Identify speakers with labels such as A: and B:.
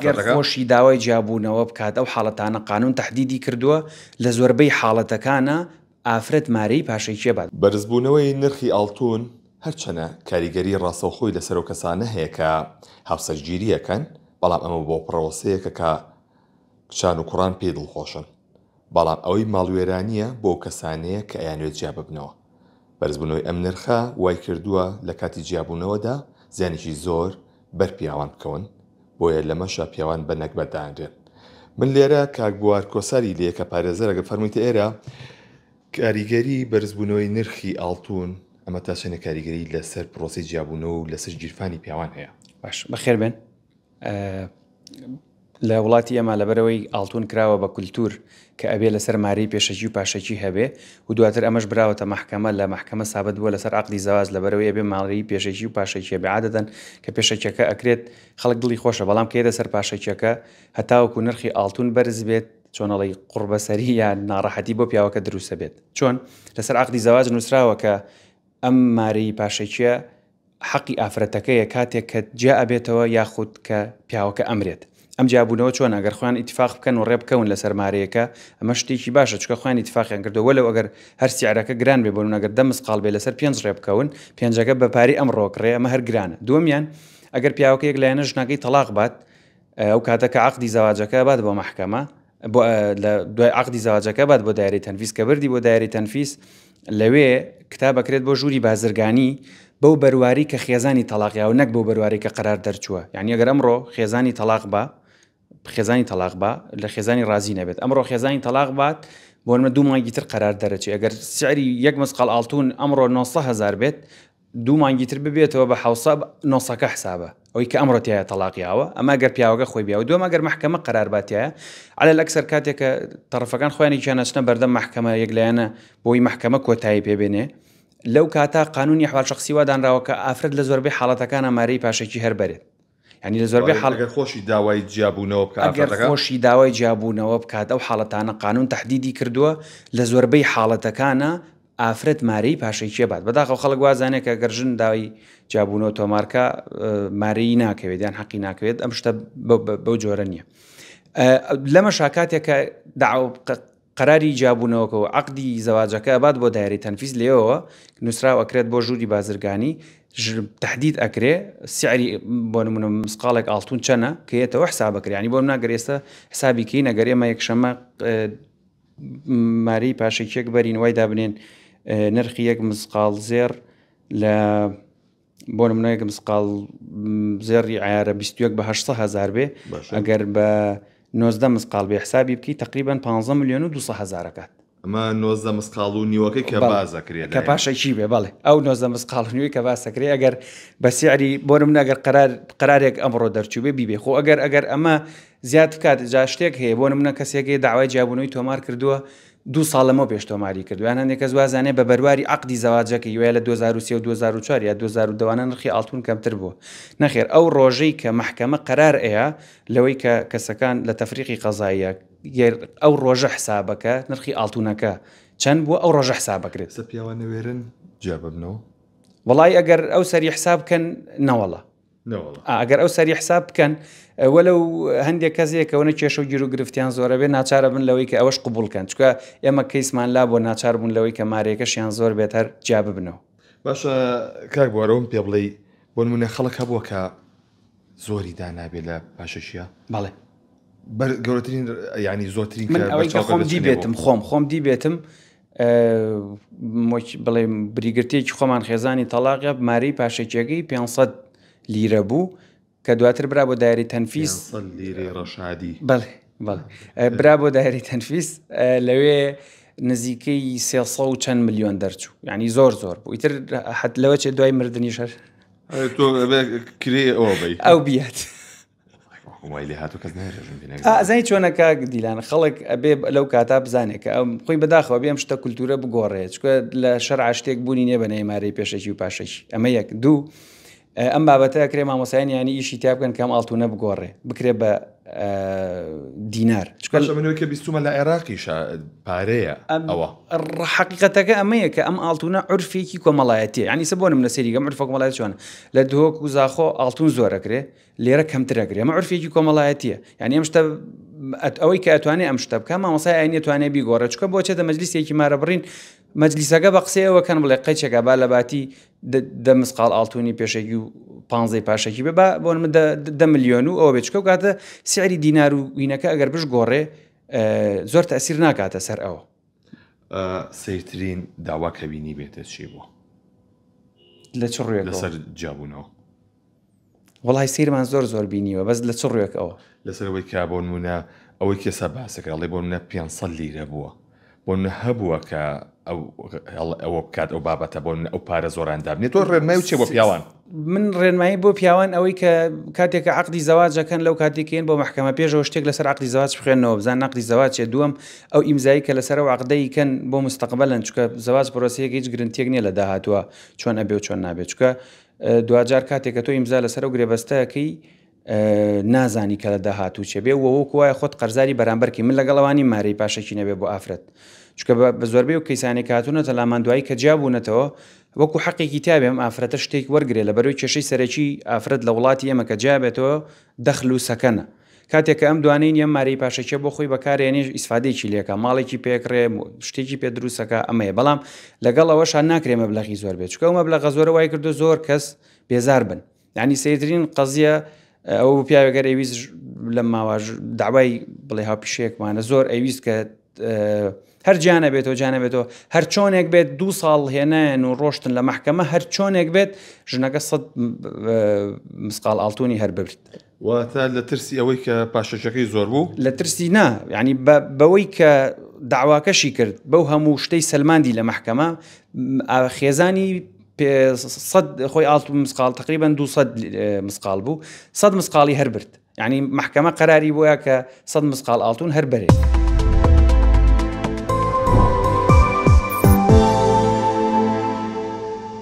A: ئەگەر
B: ئافرەتەکە؟
A: خۆشی داوای جیابوونەوە بکات ئەو حاڵەتانە قانون تەحدیدی کردووە لە زۆربەی حاڵەتەکانا ئافرەت مارەی پاشەکیە بات.
B: بەرزبوونەوەی نرخی ئاڵتون هەرچەنە کاریگەری ڕاستەوخۆی لەسەر ئەو کەسانە هەیە کە هاوسەرگیری ئەکەن، بەڵام ئەمە بۆ پڕۆسەیەکە کە کچان و کوڕان پێی دڵخۆشن، بەڵام ئەوەی ماڵوێرانییە بۆ ئەو کەسانەیە کە ئەیانەوێت جیاببنەوە. بەرزبوونەوەی ئەم نرخە وای کردووە لە کاتی جیابوونەوەدا زیانێکی زۆر بەر پیاوان بکەون، بۆیە لەمەشا پیاوان بە نەگبەت دانرێن. من لێرە کاک بوار کۆساری لێیە کە پارێزەرە گەر فەرموویتە ئێرە کاریگەری بەرزبوونەوەی نرخی ئاڵتون ئەمە تا چەندێک کاریگەری لەسەر پرۆسەی جیابوونەوە و لەسەر گیرفانی پیاوان هەیە؟
A: باش بەخێر بێن. لە وڵاتی ئێمە لەبەرئەوەی ئاڵتون کراوە بە کولتور کە ئەبێ لەسەر مارەی پێشەکی و پاشەکی هەبێ و دواتر ئەمەش براوەتە مەحکەمە لە مەحکەمە سابت بووە لەسەر عەقدی زەواج لەبەرئەوەی ئەبێ مارەی پێشەکی و پاشەکی هەبێ عادەتەن کە پێشەکیەکە ئەکرێت خەڵک دڵی خۆشە بەڵام کە یەتە سەر پاشەکیەکە هەتاوەکو نرخی ئاڵتون بەرز بێت چۆن ئەڵێی قوڕبەسەری یان ناڕەحەتی بۆ پیاوەکە دروستە بێت چۆن لەسەر عەقدی زەواج نووسراوە کە ئەم مارەی پاشەکیە حەقی ئافرەتەکەیە کاتێک کە جیا ئەبێتەوە یاخود کە پیاوەکە ئەمرێت. ئەم جیابوونەوە چۆنە ئەگەر خۆیان ئیتفاق بکەن و ڕێبکەون لەسەر مارەیەکە ئەمە شتێکی باشە چونکە خۆیان ئیتفاقیان کردووە وەلەو ئەگەر هەر سیعرەکە گران بێ بۆ نمونە ئەگەر دە مسقاڵ بێ لەسەر پێنج ڕێبکەون پێنجەکە بە پارەی ئەمڕۆ کڕێ ئەمە هەر گرانە دووەمیان ئەگەر پیاوەکە یەک لایەنە ژنەکەی تەڵاق بات ئەو کاتە کە عەقدی زەواجەکە بات بۆ مەحکەمە بۆ لە دوای عەقدی زەواجەکە بات بۆ دایرەی تەنفیز کە بردی بۆ دایرەی تەنفیز لەوێ کتاب ئەکرێت بۆ ژووری بازرگانی بەو بەرواری کە خێزانی تەڵاق یاوە نەک بەو بەرواری کە قەرار دەرچووە یعنی ئەگەر ئەمڕۆ خێزانی تەڵاق با خێزانی تەڵاق با لە خێزانی ڕازی نەبێت ئەمڕۆ خێزانی تەڵاق بات بۆ نمونە دوو مانگی تر قەرار دەرەچێ ئەگەر سعری یەک مسقاڵ ئاڵتون ئەمڕۆ 900 هەزار بێت دوو مانگی تر ببێتەوە بە حەوسە نۆسەکە حسابە ئەوەی کە ئەمڕۆ تیایە تەڵاق یاوە ئەمە گەر پیاوەکە خۆی بیاوە دووەم ئەگەر مەحکەمە قەرار باتیایە عەلە الاکسەر کاتێک کە تەڕەفەکان خۆیان یەکیان ئەچنە بەردەم مەحکەمە یەک لایەنە بۆی مەحکەمە کۆتایی پێ بێنێ لەو کاتە قانونی احوال شخصی وا دانراوە کە ئافرەت لە زۆربەی حاڵەتەکانە مارەی پاشەکی هەر بەرێت یعنی لە زۆربەی حاڵ
B: ئەگەر خۆشی داوای جیابوونەوە بکات
A: ئەگەر خۆشی داوای جیابوونەوە بکات ئەو حاڵەتانە قانون تەحدیدی کردووە لە زۆربەی حاڵەتەکانە ئافرەت مارەی پاشەی کێ بات؟ بەداخەوە خەڵک وازانێ کە گەر ژن داوای جیابوونەوە تۆمارکا مارەیی ناکەوێت یان حەقی ناکەوێت ئەم شتە بەو جۆرە نییە. لەمەشا کاتێک کە قەراری جیابوونەوەکە و عەقدی زەواجەکە ئەبات بۆ دایرەی تەنفیز لێوەوە نووسراو ئەکرێت بۆ ژووری بازرگانی تهدید ئەکرێ سعری بۆ نمونە مسقاڵێک ئاڵتون چەنە کە یەتەوە حساب ئەکرێ ینی بۆ ناگەر ئێستا حسابی کەین ئەگەر ئێمە یەکشەمە مارەی پاشەکیەک بەرین وای دابنێن نرخی یەک مسقاڵ زێڕ لە بۆ نمونە یەک مسقاڵ زێڕی عیارە 21 بە 800 هزار بێ ئەگەر بە 90 مسقاڵ بێ حسابی بکەی تقریبا 15 میلیۆن و 200 هزارەکات
B: ئەمە 90 مسقاڵ و نیوەکەی کە بازەکرێت
A: کە پاشەکی بێ بەڵێ ئەو 90 مسقاڵ و نیوەی کە باسەکرێ ئەگەر بە سعری بۆ نمونە ئەگەر قرار قرارێک ئەمڕۆ دەرچوو بێ بیبێ خۆ ئەگەر ئەگەر ئەمە زیاد بکات جا شتێک هەیە بۆ نمونە کەسێک هەیە داوای جیابوونەوەی تۆمار کردووە دوو ساڵ لەمەو پێش تۆماری کردووە یان هەندێک کەس وازانێ بە بەرواری عەقدی زەواجەکەی وایە لە 2003 و 2004 یا 2010 وانە نرخی ئاڵتون کەمتر بووە نەخێر ئەو ڕۆژەی کە مەحکەمە قەرار ئەیا لەوەی کە کەسەکان لە تەفریقی قەزاییە ئەو ڕۆژە حسابەکە نرخی ئاڵتونەکە چەند بووە ئەو ڕۆژە حساب بکرێت.
B: ئێستا پیاوان نەوێرن جیا ببنەوە؟
A: وەڵایی ئەگەر ئەو سەری حساب بکەن نەوەڵا. ئەگەر ئەو سەری حساب بکەن وەلو هەندێک کەس هەیە کەونە کێشە و گیر و گرفتیان زۆرە بێ ناچارە بن لەوەی کە ئەوەش قبوڵکەن چکە ئێمە کەیسمان لا بۆ ناچار بوون لەوەی کە مارەیەکەشیان زۆر بێت هەر جیا ببنەوە.
B: باشە کاک بوارەوەم پێ بڵێی بۆ نمونە خەڵک هەبووە کە زۆری دانابێ لە پاشەکیە؟
A: بەڵێ.
B: بەر گەورەترین یعنی زۆرترین
A: من ئەوەی کە خۆم دیبێتم خۆم خۆم دیبێتم بڵێ بریگرتێکی خۆمان خێزانی تەڵاقە مارەی پاشەکیەکەی 500 لیرە بوو کە دواتر برا بۆ دایری تەنفیس
B: لیرەی ڕەشادی
A: بەڵێ بەڵێ برا بۆ دایری تەنفیس لەوێ نزیکەی 300 و چەند ملیۆن دەرچوو یعنی زۆر زۆر بوو ئیتر حەت لەوە چێ دوای مردنیش هەر
B: تۆ کرێ ئەوە بی
A: ئەو بیات
B: وای لێ هاتوو کەس نایەتە ژن بینێ.
A: ئەزانی چۆنە کاک دیلان خەڵک ئەبێ لەو کاتا بزانێ کە ئەم خۆی بەداخەوە بێ ئەم شتە کولتوورە بگۆڕێ چکە لە شەرع شتێک بوونی نییە بە نەیمارەی پێشەکی و پاشەکی ئەمە یەک دوو ئەم بابەتە ئەکرێ مامۆسایان یانی ئیشی تیا بکەن کەم ئاڵتونە بگۆڕێ بکرێ بە دینار.
B: چونکە باشە من ئەوەی کە بیستومە لە عێراقیشا پارەیە ئەوە.
A: حەقیقەتەکە ئەمەیە کە ئەم ئاڵتونە عورفێکی کۆمەڵایەتیە یانی سە بۆ نمونە سەیری کەم عورفە کۆمەڵایەتی چۆنە لە دهۆک و زاخۆ ئاڵتون زۆر ئەکرێ لێرە کەمتر ئەکرێ ئەمە عورفێکی کۆمەڵایەتیە یانی ئەم شتە ئەوەی کە ئەتوانێ ئەم شتە بکە مامۆسای ئاینی ئەتوانێ بیگۆڕێ چونکە بۆ چێتە مەجلیسێکی مارە بڕین مەجلیسەکە بە قسەی ئەوە کەن بڵێ قەیچێکە با لە باتی دە مسقاڵ ئاڵتونی پێشەکی و پانزەی پاشەکی بێ با بۆ من دە ملیۆن و ئەوە بێ چکە و کاتە سعری دینار و وینەکە ئەگەر بشگۆڕێ زۆر تەسیر ناکاتە سەر ئەوە.
B: سەیرترین داوا کە بینی بێتە چی بووە؟
A: لە چ ڕووێکەوە؟
B: لەسەر جیابوونەوە.
A: وەڵای سەیرمان زۆر زۆر بینیوە بەس لە چ ڕووێک ئەوە؟
B: لەسەر ئەوەی کە بۆ نموونە ئەوەی کە ئێستا باسەکە ئەڵێ بۆ نموونە 500 لیرە بووە بۆ نموونە هەبووە کە ئەو ئەوە بکات ئەو بابەتە بۆ نموونە ئەو پارە زۆران دابنێت تۆ ڕێنمای و چیە بۆ پیاوان؟
A: من ڕێنمایی بۆ پیاوان ئەوەی کە کاتێک کە عەقدی زەواج ئەکەن لەو کاتێک کە یەن بۆ مەحکەمە پێشەوە شتێک لەسەر عەقدی زەواج بخوێننەوە بزانن عەقدی زەواج چیە دووەم ئەو ئیمزایی کە لەسەر ئەو عەقدەی کەن بۆ مستەقبەلن چونکە زەواج پرۆسەیەکە هیچ گرنتیەک نیە لە داهاتووە چۆن ئەبێ و چۆن نابێ چونکە دواجار کاتێک کە تۆ ئیمزا لەسەر ئەو گرێبەستە ئەکەی نازانی کە لە داهاتوو چێ بێ و وەکو وایە خۆت قەرزاری بەرامبەر کەی من لەگەڵ ئەوانی مارەی پاشەکی نەبێ بۆ ئافرەت چونکە بە زۆربەی و کەیسانێک هاتوونەتە لامان دوایی کە جیا بوونەتەوە وەکو حەقێکی تابێ ئەم ئافرەتە شتێک وەرگێ لە بەرەوەی کێشەی سەرەکی ئافرەت لە وڵاتی ئێمە کە جیا بێتەوە دەخل و سەکەنە کاتێک کە ئەم دوانەی نیە مارەی پاشەکیە بۆ خۆی بەکارێنێ ئیسفادەیەکی لێکا ماڵێکی پێکڕێ شتێکی پێ دروستەکە ئەمەیە بەڵام لەگەڵ ئەوەشا ناکرێ مەبلەغی زۆر بێت چونکە ئەو مەبلەغە زۆرە وای کردو زۆر کەس بێزار بن یعنی سەیرترین قەزیە ئەوە بوو پیاوێک گەر ئەویست لەم ماوە داوای بڵێ هاوپیشەیەکمانە زۆر ئەویست کە هەر جیانە بێتەوە جانە بێتەوە هەر چۆنێک بێت دوو ساڵ هێنایان و ڕۆشتن لە مەحکەمە هەر چۆنێک بێت ژنەکە سەد مسقاڵ ئاڵتونی هەر ببرد.
B: واتە لە ترسی ئەوەی کە پاشەکیەکەی زۆر بوو؟
A: لە ترسی نا یعنی بەوەی کە داواکەشی کرد بەو هەموو شتەی سەلماندی لە مەحکەمە خێزانی سەد خۆی ئاڵت مسقاڵ تقریبا 200 مسقاڵ بوو 100 مسقاڵی هەر برد یعنی مەحکەمە قەراری بۆیە کە 100 مسقاڵ ئاڵتون هەر بەرێ.